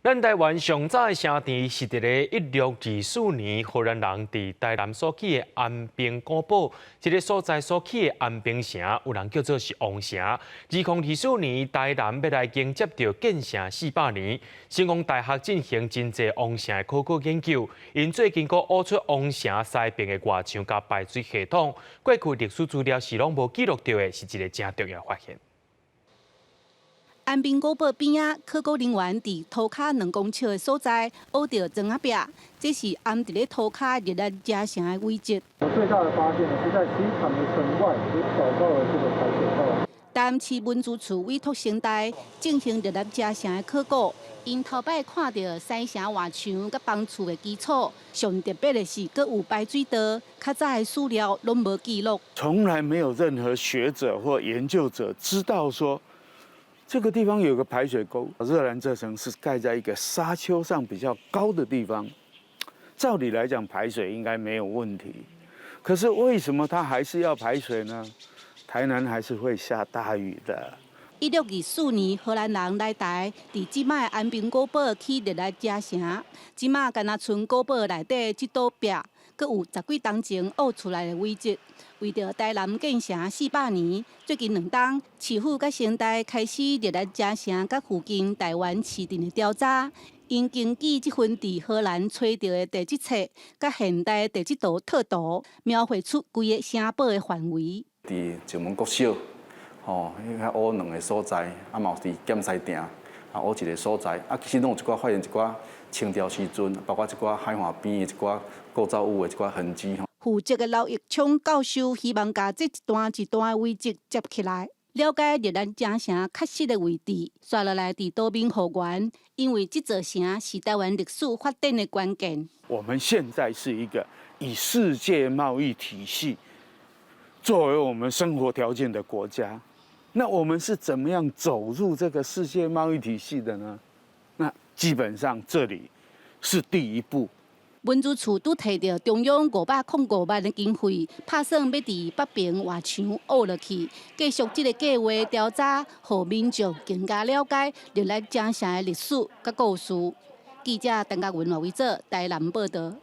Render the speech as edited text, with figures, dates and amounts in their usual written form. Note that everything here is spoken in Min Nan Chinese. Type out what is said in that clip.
咱台灣上早的城鎮是佇咧1624年，荷蘭人佇台南所起的安平古堡，這个所在所起的安平城，有人叫做是王城。2024年，台南欲來迎接著建城400年，成功大學進行真濟王城的考古研究，𪜶最近閣挖出王城西爿的外牆佮排水系統，過去歷史資料是攏無記錄著的，是一个誠重要發現。安平古堡邊仔，考古人員佇塗跤2公尺的所在挖著磚仔壁，這是掩佇咧塗跤熱蘭遮城的遺跡。最大的發現呢，是在機場的城外找到了這個排水道。台南市文資處委託成大進行熱蘭遮城的考古，𪜶頭擺看著西城外牆佮房厝的基礎，上特別的是，閣有排水道，較早的史料攏無記錄。從來沒有任何學者或研究者知道說，這個地方有個排水溝。熱蘭遮城是蓋在一個沙丘上比較高的地方，照理來講排水應該沒有問題，可是為什麼它還是要排水呢？台南還是會下大雨的。1624年，荷蘭人來台，佇這擺安平古堡起熱蘭遮城，這馬干焦賰古堡內底這堵壁，閣有十幾冬前挖出來的遺跡。為著台南建城400年，最近2冬，市府佮成大開始熱蘭遮城佮附近台灣市鎮的調查。𪜶根據這份佇荷蘭揣著的地質冊，佮現代地質圖套圖，描繪出規个城堡的範圍。佇石門國小，吼，彼遐挖兩个所在，啊嘛有佇劍獅埕，啊挖一个所在，啊其實攏有一寡發現一寡清朝時陣，包括一寡海岸邊的一寡構造物的一寡痕跡。負責的劉奕聰教授希望共這一段一段的遺跡接起來，了解熱蘭遮城確實的位置。紲落來佇島民復原，因為這座城是台灣歷史發展的關鍵。我們現在是一個以世界貿易體系作為我們生活條件的國家，那我們是怎麼樣走入這個世界貿易體系的呢？那基本上這裡是第一步。文資處拄提著中央505萬的經費，拍算欲佇北爿外牆挖落去，繼續這个計畫調查，予民眾更加了解熱蘭遮城的歷史佮故事。記者陳嘉文、賴維哲台南報導。